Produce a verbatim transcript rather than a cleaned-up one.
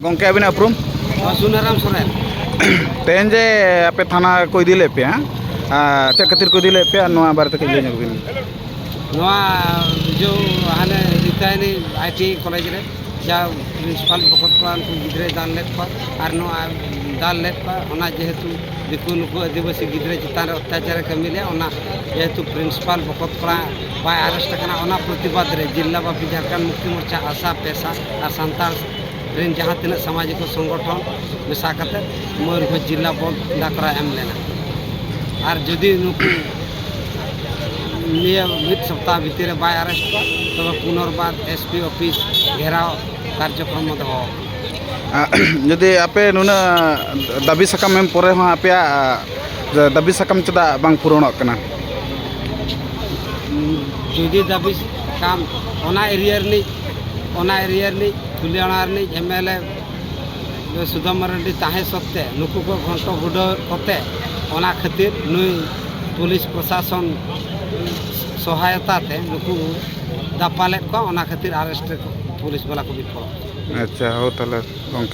ᱜᱚᱢᱠᱮ, ᱟᱹᱵᱤᱱᱟᱜ ᱩᱯᱨᱩᱢ? ᱥᱩᱱᱟᱨᱟᱢ ᱥᱚᱨᱮᱱ᱾ ᱛᱮᱦᱮᱧ ᱡᱮ ᱟᱯᱮ ᱛᱷᱟᱱᱟ ᱠᱚ ᱤᱫᱤ ᱞᱮᱫ ᱯᱮᱭᱟ, ᱟᱨ ᱪᱮᱫ ᱠᱷᱟᱹᱛᱤᱨ ᱠᱚ ᱤᱫᱤ ᱞᱮᱫ ᱯᱮᱭᱟ, ᱱᱚᱣᱟ ᱵᱟᱨᱮ ᱛᱮ ᱠᱟᱹᱡ ᱞᱟᱹᱭ ᱧᱚᱜ ᱵᱤᱱ᱾ ᱱᱚᱣᱟ ᱡᱚ ᱦᱟᱱᱮ ᱨᱤᱛᱟᱭᱱᱤ ᱟᱭ ᱴᱤ ᱟᱭ ᱠᱚᱞᱮᱡᱽ ᱨᱮ ᱡᱟ ᱯᱨᱤᱱᱥᱤᱯᱟᱞ ᱵᱚᱠᱚᱛ ᱠᱚᱲᱟ ᱩᱱᱠᱩ ᱜᱤᱫᱽᱨᱟᱹᱭ ᱫᱟᱞ ᱞᱮᱫ ᱠᱚᱣᱟ, ᱟᱨ ᱱᱚᱣᱟ ᱫᱟᱞ ᱞᱮᱫ ᱠᱚᱣᱟ, ᱚᱱᱟ ᱡᱮᱦᱮᱛᱩ ᱫᱤᱠᱩ ᱱᱩᱠᱩ ᱟᱹᱫᱤᱵᱟᱹᱥᱤ ᱜᱤᱫᱽᱨᱟᱹ ᱪᱮᱛᱟᱱ ᱨᱮ ᱚᱛᱛᱟᱪᱟᱨᱮ ᱠᱟᱹᱢᱤ ᱞᱮᱫᱼᱟ, ᱚᱱᱟ ᱡᱮᱦᱮᱛᱩ ᱯᱨᱤᱱᱥᱤᱯᱟᱞ ᱵᱚᱠᱚᱛ ᱠᱚᱲᱟ ᱵᱟᱭ ᱟᱨᱮᱥᱴ ᱟᱠᱟᱱᱟ, ᱚᱱᱟ ᱯᱨᱚᱛᱤᱵᱟᱫᱽ ᱨᱮ ᱡᱤᱞᱞᱟ ᱵᱟᱯᱤ ᱡᱷᱟᱲᱠᱷᱚᱸᱰ ᱢᱩᱠᱛᱤ ᱢᱳᱨᱪᱟ ᱟᱥᱟ ᱯᱮᱥᱟ ᱟᱨ ᱥᱟᱱᱛᱟᱲ ᱨᱮᱱ ᱡᱟᱦᱟᱸ ᱛᱤᱱᱟᱹᱜ ᱥᱟᱢᱟᱡᱤᱠ ᱥᱚᱝᱜᱚᱴᱷᱚᱱ ᱢᱮᱥᱟ ᱠᱟᱛᱮ ᱢᱚᱭᱩᱨᱵᱷᱚᱸᱡᱽ ᱡᱤᱞᱞᱟ ᱵᱚᱱᱫᱷ ᱰᱟᱠᱨᱟ ᱮᱢ ᱞᱮᱱᱟ᱾ ᱟᱨ ᱡᱩᱫᱤ ᱱᱩᱠᱩ ᱱᱤᱭᱟᱹ ᱢᱤᱫ ᱥᱚᱯᱛᱟᱦ ᱵᱷᱤᱛᱤᱨ ᱨᱮ ᱵᱟᱭ ᱟᱨᱮᱥᱴ ᱠᱚᱣᱟ, ᱛᱚᱵᱮ ᱯᱩᱱᱚᱨᱵᱟᱨ ᱮᱥ ᱯᱤ ᱚᱯᱷᱤᱥ ᱜᱷᱮᱨᱟᱣ ᱠᱟᱨᱡᱚᱠᱨᱚᱢ ᱫᱚᱦᱚ᱾ ᱟᱨ ᱡᱩᱫᱤ ᱟᱯᱮ ᱱᱩᱱᱟᱹᱜ ᱫᱟᱹᱵᱤ ᱥᱟᱠᱟᱢ ᱮᱢ ᱯᱚᱨᱮ ᱦᱚᱸ ᱟᱯᱮᱭᱟᱜ ᱫᱟᱹᱵᱤ ᱥᱟᱠᱟᱢ ᱪᱮᱫᱟᱜ ᱵᱟᱝ ᱯᱩᱨᱚᱱᱚᱜ ᱠᱟᱱᱟ? ᱡᱩᱫᱤ ᱫᱟᱹᱵᱤ ᱥᱟᱠᱟᱢ ᱚᱱᱟ ᱮᱨᱤᱭᱟ ᱨᱤᱱᱤᱡ, ᱚᱱᱟ ᱮᱨᱤᱭᱟ ᱨᱤᱱᱤᱡ ᱠᱩᱞᱤᱭᱟᱱᱟ ᱨᱤᱱᱤᱡ ᱮᱢ ᱮᱞ ᱮ ᱥᱩᱫᱟᱢ ᱢᱟᱨᱟᱱᱰᱤ ᱛᱟᱦᱮᱸ ᱥᱚᱛᱛᱮ ᱱᱩᱠᱩ ᱠᱚ ᱜᱷᱚᱱᱴᱚ ᱜᱩᱰᱟᱹᱣ ᱠᱚᱛᱮ, ᱚᱱᱟ ᱠᱷᱟᱹᱛᱤᱨ ᱱᱩᱭ ᱯᱩᱞᱤᱥ ᱯᱨᱚᱥᱟᱥᱚᱱ ᱥᱚᱦᱟᱭᱚᱛᱟ ᱛᱮ ᱱᱩᱠᱩ ᱫᱟᱯᱟᱞᱮᱫ ᱠᱚᱣᱟ, ᱚᱱᱟ ᱠᱷᱟᱹᱛᱤᱨ ᱟᱨᱮᱥᱴ ᱨᱮ ᱯᱩᱞᱤᱥ ᱵᱟᱞᱟ ᱠᱚ ᱵᱤᱯᱷᱚᱞᱚᱜ ᱠᱟᱱᱟ᱾ ᱟᱪᱪᱷᱟ, ᱦᱳ ᱛᱟᱦᱚᱞᱮ ᱜᱚᱢᱠᱮ᱾